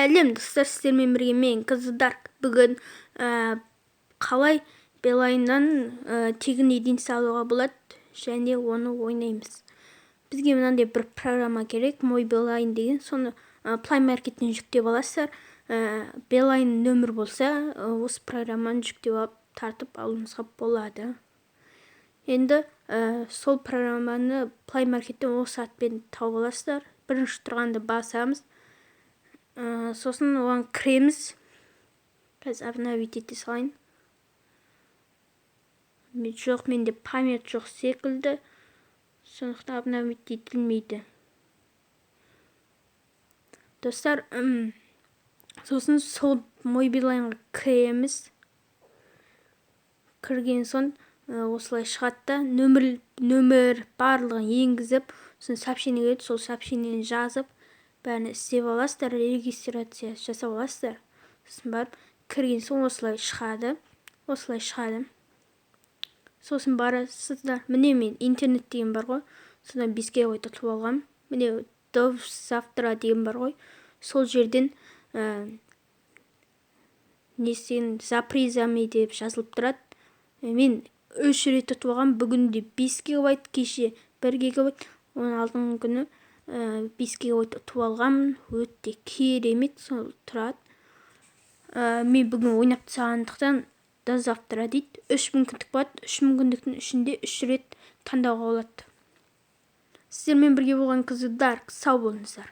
Сәлем, достар! Сіздермен бірге мен, Дарк. Бүгін қалай Билайннан тегін единица алуға болады және оны ойнаймыз. Бізге мынандай бір программа керек, Мой Билайн деген. Соны Play Маркеттен жүктеп аласыздар. Билайн нөмір болса, осы программаны жүктеп алып, тартып алуыңызға болады. Енді сол программаны Play Маркеттен осы атпен тауып аласыздар. Бірінші тұрғанды басамыз, сосын оған кіреміз. Қазір обновить ете салайын. Жоқ, менде память жоқ секілді, сондықтан обновить етілмейді, достар. Сосын сол Мой Билайнға кіреміз. Кірген соң осылай шығады да, нөмір барлығын енгізіп, сосын сообщение келеді. Сол сообщениені жазып, бәрін істеп аласыздар, регистрация жасап аласыздар. Сосын барып кірген соң осылай шығады, осылай шығады. Сосын барасыздар, міне, мен интернет деген бар ғой, содан 5 гигабайт ұтып алғанмын. Міне, «До завтра» деген бар ғой, сол жерден несен «За призами» деп жазылып тұрады. Мен үш рет ұтып алғанмын: бүгін де 5 гигабайт, кеше 1 гигабайт, оның алдыңғы күні 5 гигабайт ұтып алғанмын. Өте керемет. Сол тұрады. Мен бүгін ойнап тастағандықтан, «До завтра» дейді. Үш мүмкіндік болады, үш мүмкіндіктің ішінде үш рет таңдауға болады. Сіздермен бірге болған Қызы Дарк. Сау болыңыздар!